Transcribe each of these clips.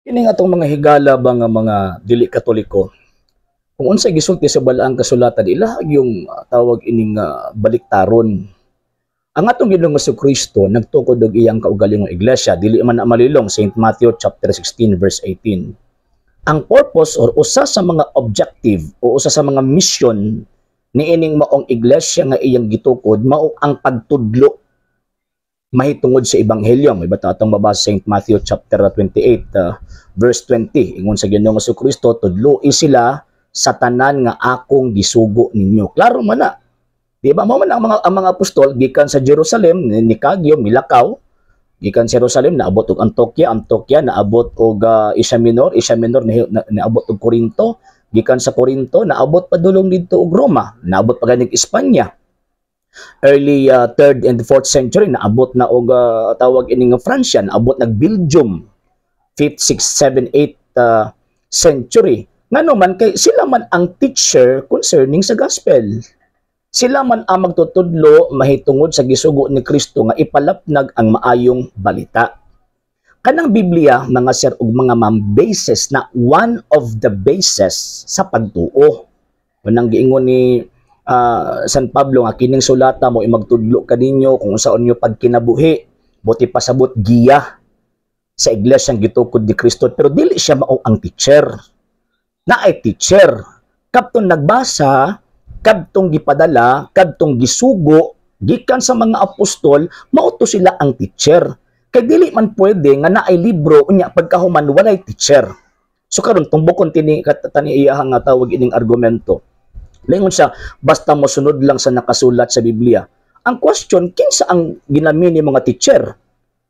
Kini nga atong mga higala ba nga mga dili Katoliko, kung unsay gisulti sa Balaang Kasulatan, ila yung tawag ining baliktaron. Ang atong Ginoong Kristo nagtukod og iyang kaugalingong iglesia, dili man na malilong, St. Matthew chapter 16 verse 18. Ang purpose or usa sa mga objective o usa sa mga mission niining maong iglesia nga iyang gitukod mao ang pagtudlo mahitungod sa ebanghelyo. May bata atong mabasa, St. Matthew chapter 28 verse 20. Ingon sa Ginoong Kristo, "Tudloi sila sa tanan nga akong gisugo ninyo." Klaro man na. Di ba? Mao man ang mga apostol gikan sa Jerusalem ni Kagyo milakaw gikan sa Jerusalem, naabot og Antioquia, Antioquia naabot og Asia Minor, Asia Minor naabot og Corinto, gikan sa Corinto naabot padulong didto og Roma, naabot pa ganing Espanya. Early 3rd and 4th century naabot na og tawag ining Francia, naabot nag Belgium 5th, 6th, 7th, 8th century. Ngano man kay sila man ang teacher concerning sa gospel. Sila man ang magtutudlo mahitungod sa gisugo ni Kristo nga ipalapnag ang maayong balita. Kanang Biblia, mga sir ug mga ma'am, basis na, one of the bases sa pagtuo. Unang giingon ni San Pablo nga kining sulata mo magtudlo kaninyo kung unsaon nyo pagkinabuhi, buti pasabot giya sa iglesia gitukod ni Kristo, pero dili siya mao ang teacher. Naay teacher kadtong nagbasa, kadtong gipadala, kadtong gisugo gikan sa mga apostol, mao to sila ang teacher. Kay dili man pwede nga naay libro unya pagkahuman walay teacher. So karon tumbokon tini tani iyahang nga tawag ining argumento. Lingon siya, basta mo sunod lang sa nakasulat sa Biblia. Ang question, kinsa ang ginamin ni mga teacher?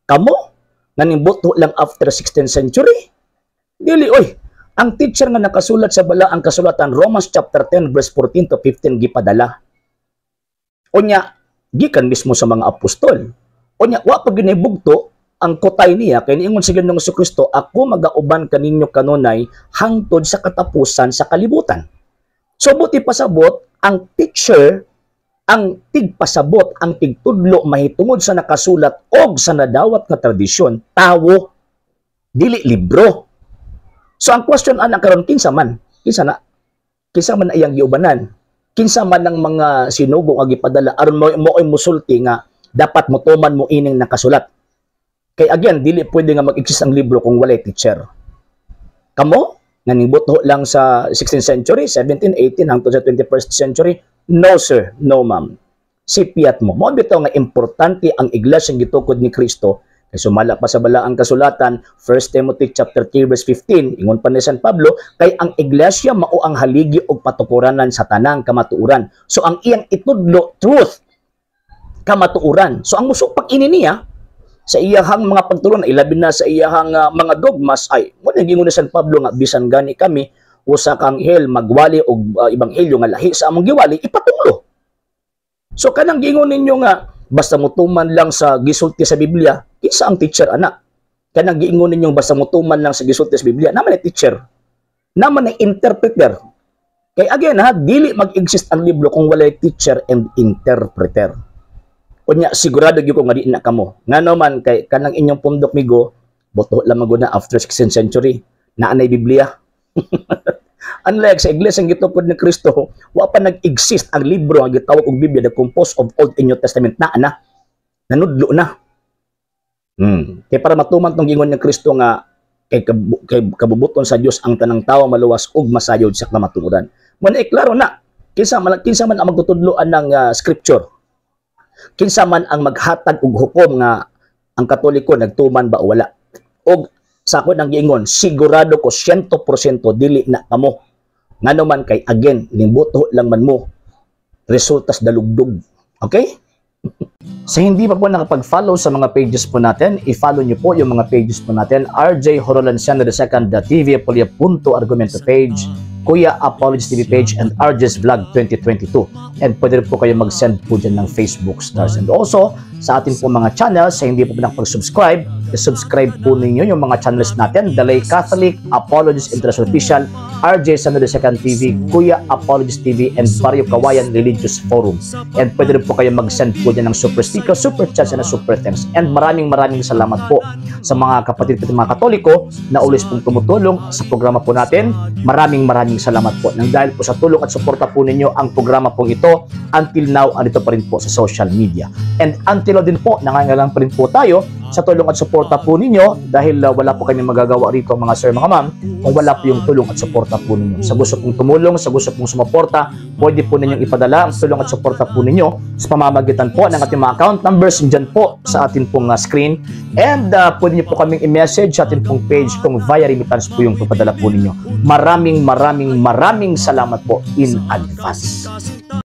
Kamo? Nga nimbuto lang after 16th century? Dili oy. Ang teacher nga nakasulat sa Balaang Kasulatan, Romans chapter 10 verse 14 to 15, gipadala. Unya gikan mismo sa mga apostol. Unya wa pa ginibugto ang kutay niya kay niingon sa Ginoong Kristo, "Ako magauban kaninyo kanunay hangtod sa katapusan sa kalibutan." So buti pasabot, ang teacher, ang tigpasabot, ang tigtudlo mahitungod sa nakasulat og sa nadawat nga tradisyon, tawo, dili libro. So ang question ana karon, kinsa man? Kinsa na? Kinsa man iyang giubanan? Kinsa man ang mga sinugo nga gipadala aron mo ay musulti nga dapat motuman mo ining nakasulat? Kay again, dili pwede nga mag-exist ang libro kung walay teacher. Kamo nga nibuto lang sa 16th century, 17, 18 hangtod sa 21st century, no sir, no ma'am. Sipiat mo. Mao bitaw nga importante ang iglesia gitukod ni Kristo. Kay sumala pa sa Balaang Kasulatan, 1 Timothy chapter 3 verse 15, ingon pa ni San Pablo, kay ang iglesia mao ang haligi og patukuranan sa tanang kamatuoran. So ang iyang itudlo, truth, kamatuoran. So ang musupak ini niya sa iyahang mga pagtulon, ilabi na sa iyahang mga dogmas, ay mo nang gingon ni San Pablo nga bisan gani kami usa ka anghel magwali og ebanghelyo nga lahi sa among giwali, ipatunglo. So kanang gingon ninyo nga basta mutuman lang sa gisulti sa Biblia, kinsa ang teacher ana? Kanang giingon ninyo basta mutuman lang sa gisulti sa Biblia, naman ay teacher. Naman ay interpreter. Kay again ha, dili mag-exist ang libro kung walay teacher and interpreter. Unya sigurado gyud ko nga di na kamo. Ngano man kay kanang inyong pundok migo, buto lang man na after 16th century, naa nay Biblia. Unlike sa iglesia gitukod ni Kristo, wa pa nag-exist ang libro nga gitawag og Biblia, the composed of Old and New Testament, na na. Nanudlo na. Kay para matuman tong gingon ni Kristo nga kay kabubuton sa Dios ang tanang tawo maluwas ug masayod sa kamatuoran. Mo na klaro na kinsa man ang magtutudloan ng scripture. Kinsa man ang maghatag og hukom nga ang Katoliko nagtuman ba o wala. Og sa ako nang giingon, sigurado ko 100% dili na kamo. Ngano man kay again, nimbuto lang man mo, resultas dalugdog. Okay? Sa hindi pa po nakapag-follow sa mga pages po natin, i-follow niyo po yung mga pages po natin. RJ Horolanciano II, the TV Apolia Punto Argumento page, Kuya Apologies TV page, and RJ's Vlog 2022. And pwede rin po kayo mag-send po dyan ng Facebook stars. And also, sa atin po mga channels, sa hindi po nakapag-subscribe, i-subscribe po ninyo yung mga channels natin, The Lay Catholic, Apologies International Official, RJ San Second TV, Kuya Apologist TV, and Barrio Kawayan Religious Forum. And pwede rin po kayo mag-send po dyan ng super sticker, super chat, and super thanks. And maraming maraming salamat po sa mga kapatid po, mga Katoliko na always pong tumutulong sa programa po natin. Maraming maraming salamat po. Nang dahil po sa tulong at suporta po ninyo, ang programa pong ito until now andito pa rin po sa social media. And until now din po, nangangailangan pa rin po tayo sa tulong at suporta po ninyo dahil wala po kami magagawa rito, mga sir, mga ma'am, kung wala po yung tulong at suporta po ninyo. Sa gusto pong tumulong, sa gusto pong sumuporta, pwede po ninyong ipadala ang tulong at suporta po ninyo sa pamamagitan po ng ating mga account numbers dyan po sa atin pong screen. And pwede niyo po kaming i-message sa atin pong page kung via remittance po yung papadala po ninyo. Maraming maraming maraming salamat po in advance.